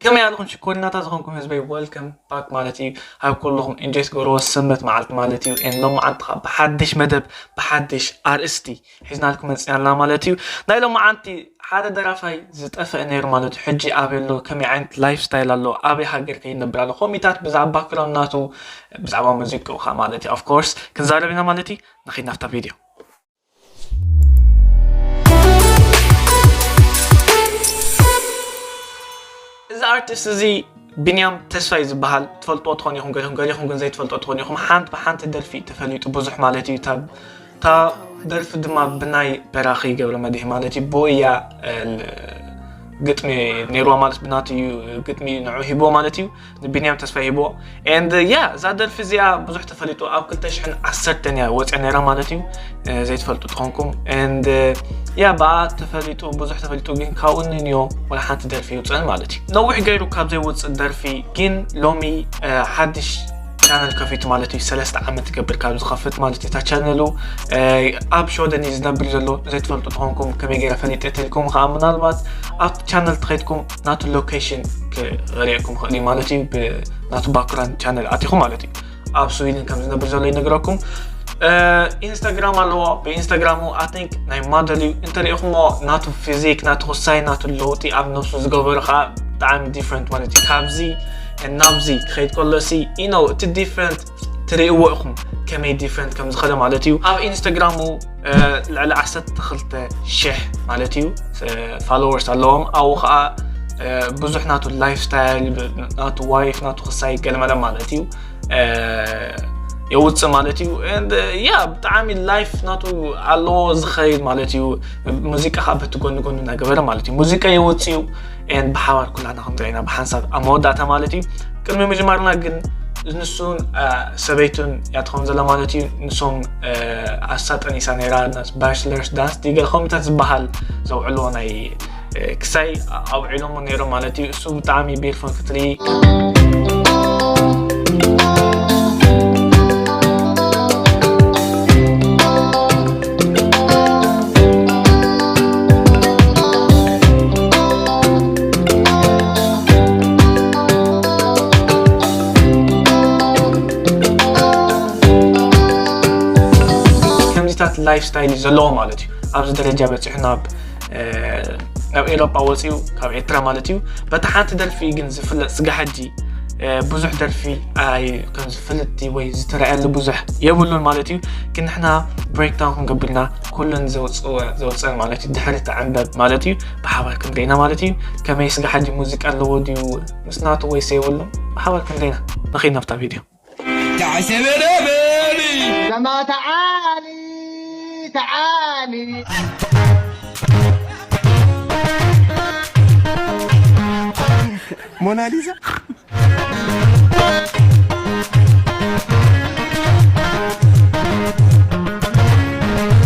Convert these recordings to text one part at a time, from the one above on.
ከመይ ኣለኹም ሽኮሪናታ ዝኾንኩም ህዝበይ? Welcome back ማለት እዩ። ኣብ ኩልኹም ኢንጆይ ትገብርዎ ሰንበት መዓልቲ ማለት እዩ። And ሎማዓንቲ ከዓ ብሓድሽ መደብ ብሓድሽ ኣርእስቲ ሒዝናልኩም መፂናልና ማለት እዩ። ናይ ሎማዓንቲ ሓደ ደራፋይ ዝጠፍአ ነይሩ ማለት እዩ። ሕጂ ኣበይ ኣሎ፣ ከመይ ዓይነት ላይፍ ስታይል ኣሎ፣ ኣበይ ሃገር ከይነብር ኣሎ፣ ኮሚታት ብዛዕባ ክረምናቱ፣ ብዛዕባ ሙዚቅኡ ከዓ ማለት እዩ። Of course ክንዛረብ ኢና ማለት እዩ። ንኺድ ናብታ ቪድዮ። እዚ ኣርቲስት እዚ ቢንያም ተስፋይ ዝበሃል ትፈልጥዎ ትኾኑ ኢኹም፣ ገሊኹም ገሊኹም ግን ዘይትፈልጥዎ ትኾኑ ኢኹም። ሓንቲ ብሓንቲ ደርፊ ተፈሊጡ ብዙሕ ማለት እዩ። እታ እታ ደርፊ ድማ ብናይ በራኺ ገብረ መድህ ማለት እዩ። ብኡ እያ ግጥሚ ነይርዋ ማለት ብናቱ እዩ ግጥሚ ንዑ ሂብዎ ማለት እዩ። ንቢንያም ተስፋይ ሂብዎ። And yeah እዛ ደርፊ እዚኣ ብዙሕ ተፈሊጡ ኣብ ክልተ ሽሕን ዓሰርተን እያ ወፅያ ነይራ ማለት እዩ። ዘይትፈልጡ ትኾንኩም and yeah ብኣ ተፈሊጡ ብዙሕ ተፈሊጡ ግን ካብኡ ንንዮ ወላ ሓንቲ ደርፊ ይውፅእን ማለት እዩ። ነዊሕ ገይሩ ካብ ዘይውፅእ ደርፊ ግን ሎሚ ሓድሽ ቻነል ከፊቱ ማለት እዩ። ሰለስተ ዓመት ይገብር ካብ ዝኸፍት ማለት እዩ። እታ ቻነሉ ኣብ ሾደን እዩ ዝነብር ዘሎ። ዘይትፈልጡ ትኾንኩም ከመይ ገይረ ፈሊጠ ተልኩም ከዓ ምናልባት ኣብቲ ቻነል ተኸይድኩም ናቱ ሎኬሽን ክርእየኩም ክእል እዩ ማለት እዩ። ብናቱ ባክግራንድ ቻነል ኣቲኹም ማለት እዩ። ኣብ ስዊድን ከም ዝነብር ዘሎ ይነግረኩም። ኢንስታግራም ኣለዎ። ብኢንስታግራሙ ኣይ ቲንክ ናይ ማደል እዩ። እንተሪኢኹሞ ናቱ ፊዚክ ናቱ ክሳይ ናቱ ለውጢ ኣብ ነብሱ ዝገበሩ ከዓ ብጣዕሚ ዲፍረንት ማለት እዩ። ካብዚ ናብዚ ክኸይድ ከሎ ሲ ኢኖ እቲ ዲፍረንት ትርእይዎ ኢኹም ከመይ ዲፍረንት ከም ዝኸደ ማለት እዩ። ኣብ ኢንስታግራሙ ልዕሊ ዓሰርተ ክልተ ሽሕ ማለት እዩ ፋሎወርስ ኣለዎም። ኣብኡ ከዓ ብዙሕ ናቱ ላይፍ ስታይል ናቱ ዋይፍ ናቱ ክሳይ ገለመለ ማለት እዩ የውፅእ ማለት እዩ። ያ ብጣዕሚ ላይፍ ናቱ ኣለዎ ዝኸይድ ማለት እዩ። ሙዚቃ ከዓ በቲ ጎኒ ጎኒ እናገበረ ማለት እዩ ሙዚቃ የውፅእ እዩ። ብሓባር ኩላና ክንሪአና ብሓንሳብ ኣብ መወዳእታ ማለት እዩ። ቅድሚ ምጅማርና ግን ንሱን ሰበይቱን እያ ትኸውን ዘላ ማለት እዩ። ንሶም ኣሳጠኒሳ ነይራ ባችለርስ ዳንስ ዲገል ከምታት ዝበሃል ዘውዕልዎ ናይ ክሳይ ኣውዒሎሞ ነይሮም ማለት እዩ። እሱ ብጣዕሚ ቤርፎን ክትርኢ ከምዚታት ላይፍ ስታይል እዩ ዘለዎ ማለት እዩ። ኣብዚ ደረጃ በፂሑ ናብ ናብ ኤሮጳ ወፂኡ ካብ ኤርትራ ማለት እዩ። በቲ ሓንቲ ደርፊ ግን ዝፍለጥ ስጋ ሕጂ ብዙሕ ደርፊ ኣይ ከም ዝፍልጥቲ ወይ ዝተረኣየሉ ብዙሕ የብሉን ማለት እዩ። ግን ንሕና ብሬክዳውን ክንገብርና ኩሉን ዘውፅእን ማለት እዩ። ድሕሪ ተዕንበብ ማለት እዩ ብሓባር ክንደይና ማለት እዩ። ከመይ ስጋ ሕጂ ሙዚቃ ኣለዎ ድዩ ምስናቱ ወይስ የብሉን? ብሓባር ክንደይና ንኸይድ ናብታ ቪድዮ። تعسب الأبدي. كما تعالي تعالي. موناليزا.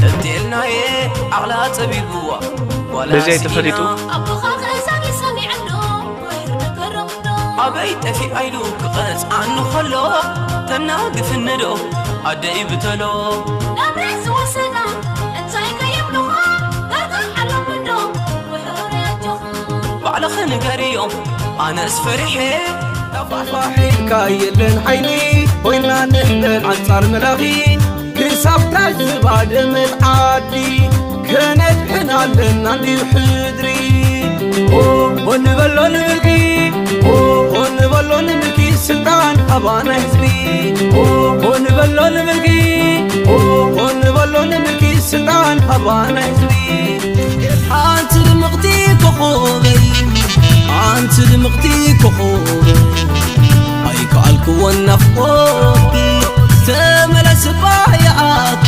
እቴልናዬ ዓቕላ ጸቢብዋ ዋላ በዚያ የተፈሊጡ ሲኒና ኣቦኻ ከእዛኒ ሰሚዐ ኣሎ ወይሩ ነገሮምዶ ኣበይ ጠፊኣ ኢሉ ክቐጽዓኒ ከሎ ተናግፍኒ ዶ ኣደይ ብተሎ ናብረ ዝወሰና እንታይ ከይብሉኻ ዳርጋ ሓሎምዶ ውሕር ኣጆኻ ባዕልኺ ንገርዮም ኣነስ ፈሪሐ ፋሒካ የለን ሓይሊ ኮይና ንሕበር ኣንጻር መላኺ ክሳብ ታዝባ ደመት ዓዲ ከነድሕን ኣለና እንድዩ ሕድሪ ኦ ንበሎ ንምልኪ ኦ ንበሎ ንምልኪ ስልጣን ሃባና ህዝቢ ኦ ንበሎ ንምልኪ ኦ ንበሎ ንምልኪ ስልጣን ሃባና ህዝቢ ኣንቲ ድምቕቲ ኮኾበይ ኣንቲ ድምቕቲ ኮኾበይ ኣይከኣልክዎን ናፍቆትኪ ተመለስ እባ ይኣኪ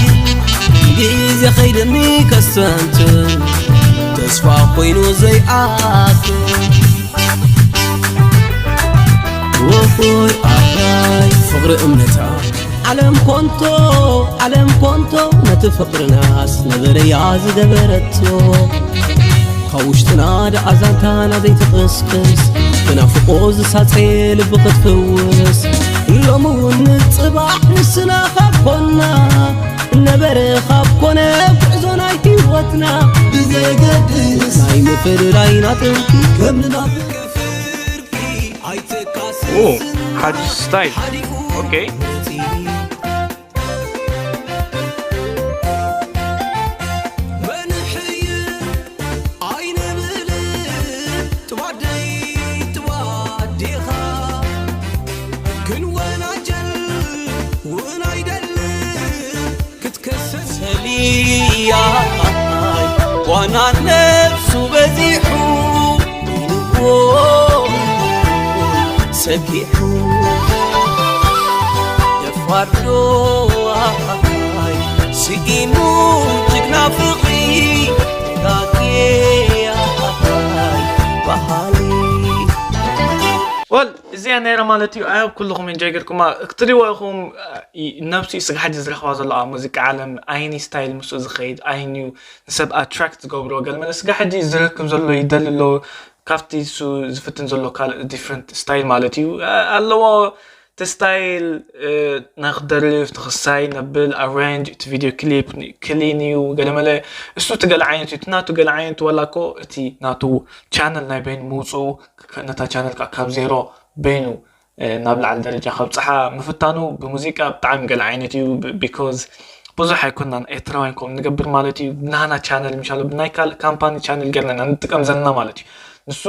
ግዜ ኸይደኒ ከስተንትን ተስፋ ኮይኑ ዘይኣክል ወፎይ ኣባይ ፍቕሪ እምነታ ዓለም ኮንቶ ዓለም ኮንቶ ነቲ ፍቕርናስ ነበረያ ዝገበረቶ ካብ ውሽጥና ደኣ ዛንታና ዘይትቕስቅስ ብናፍቆ ዝሳጸየ ልቢ ክትፍውስ ሎሚ እውን ንጽባሕ ንስና ካብ ኮና ነበረ ካብ ኮነ ጉዕዞ ናይ ህይወትና ብዘገድስ ናይ ምፍልላይና ጥንቂ ከም ንናፍቅ ፍርቂ ኦ፣ ሓድሽ ስታይል። ኦኬ። ሰልያይ ዋና ነብሱ በዚሑ ኢልዎ ሰጊሑ ደፋርዶ ኣይ ስኢኑ ጅግና ፍቕሪ ተጋጌያ ኣይ በሃሊ ወል እዚኣ ነይራ ማለት እዩ። ኣይ ኩልኹም ኢንጆይ ገርኩማ ክትሪዋ ኢኹም። ነብሲ ስጋ ሕጂ ዝረኽባ ዘለዋ ሙዚቃ ዓለም ኣይኒ ስታይል ምስኡ ዝኸይድ ኣይኒ እዩ ንሰብ ኣትራክት ዝገብሮ። ገለ መለ ስጋ ሕጂ ዝረክብ ዘሎ ይደሊ ኣሎ ካብቲ እሱ ዝፍትን ዘሎ ካልእ ዲፍረንት ስታይል ማለት እዩ ኣለዎ። እቲ ስታይል ንክደርፍ ንክሳይ ነብል ኣሬንጅ እቲ ቪድዮ ክሊፕ ክሊን እዩ። ገለመለ እሱ እቲ ገለ ዓይነት እዩ እቲ ናቱ ገለ ዓይነት ወላ እኮ እቲ ናቱ ቻነል ናይ በይኑ ምውፅኡ ነታ ቻነል ከዓ ካብ ዜሮ በይኑ ናብ ላዕሊ ደረጃ ከብፅሓ ምፍታኑ ብሙዚቃ ብጣዕሚ ገለ ዓይነት እዩ። ቢኮዝ ብዙሕ ኣይኮናን ኤርትራውያን ከምኡ ንገብር ማለት እዩ። ብናህና ቻነል ምሻሎ ብናይ ካልእ ካምፓኒ ቻነል ገርና ኢና ንጥቀም ዘለና ማለት እዩ። ንሱ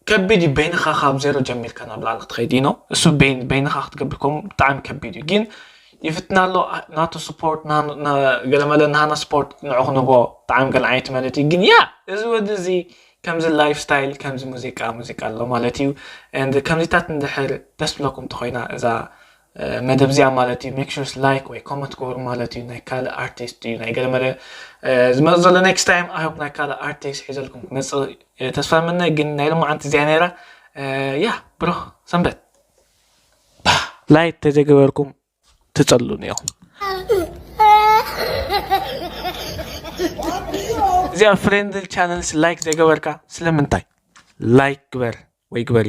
ከቢድ እዩ። በይንኻ ካብ ዜሮ ጀሚርካ ናብ ላዕሊ ክትኸይድ እዩ ነው እሱ በይንኻ ክትገብር ከምኡ ብጣዕሚ ከቢድ እዩ። ግን ይፍትና ኣሎ ናቱ ስፖርት ገለመለ ናህና ስፖርት ንዑ ክንቦ ብጣዕሚ ገለ ዓይነት ማለት እዩ። ግን ያ እዚ ወዲ እዚ ከምዚ ላይፍ ስታይል ከምዚ ሙዚቃ ሙዚቃ ኣሎ ማለት እዩ። And ከምዚታት እንድሕር ደስ ብለኩም እንተኮይና እዛ መደብ እዚኣ ማለት እዩ make sure like ወይ ኮመንት ግበሩ ማለት እዩ። ናይ ካልእ ኣርቲስት እዩ ናይ ገለመለ ዝመፅ ዘሎ next time I hope ናይ ካልእ ኣርቲስት ሒዘልኩም ክመፅእ ተስፋ ምነ ግን ናይ ሎማዓንቲ እዚኣ ነይራ። ያ ብሩኽ ሰንበት። ላይክ ተዘይገበርኩም ትፀሉን እዮም። እዚኣ ፍሬንድ ቻነልስ ላይክ ዘይገበርካ ስለምንታይ? ላይክ ግበር ወይ ግበሪ።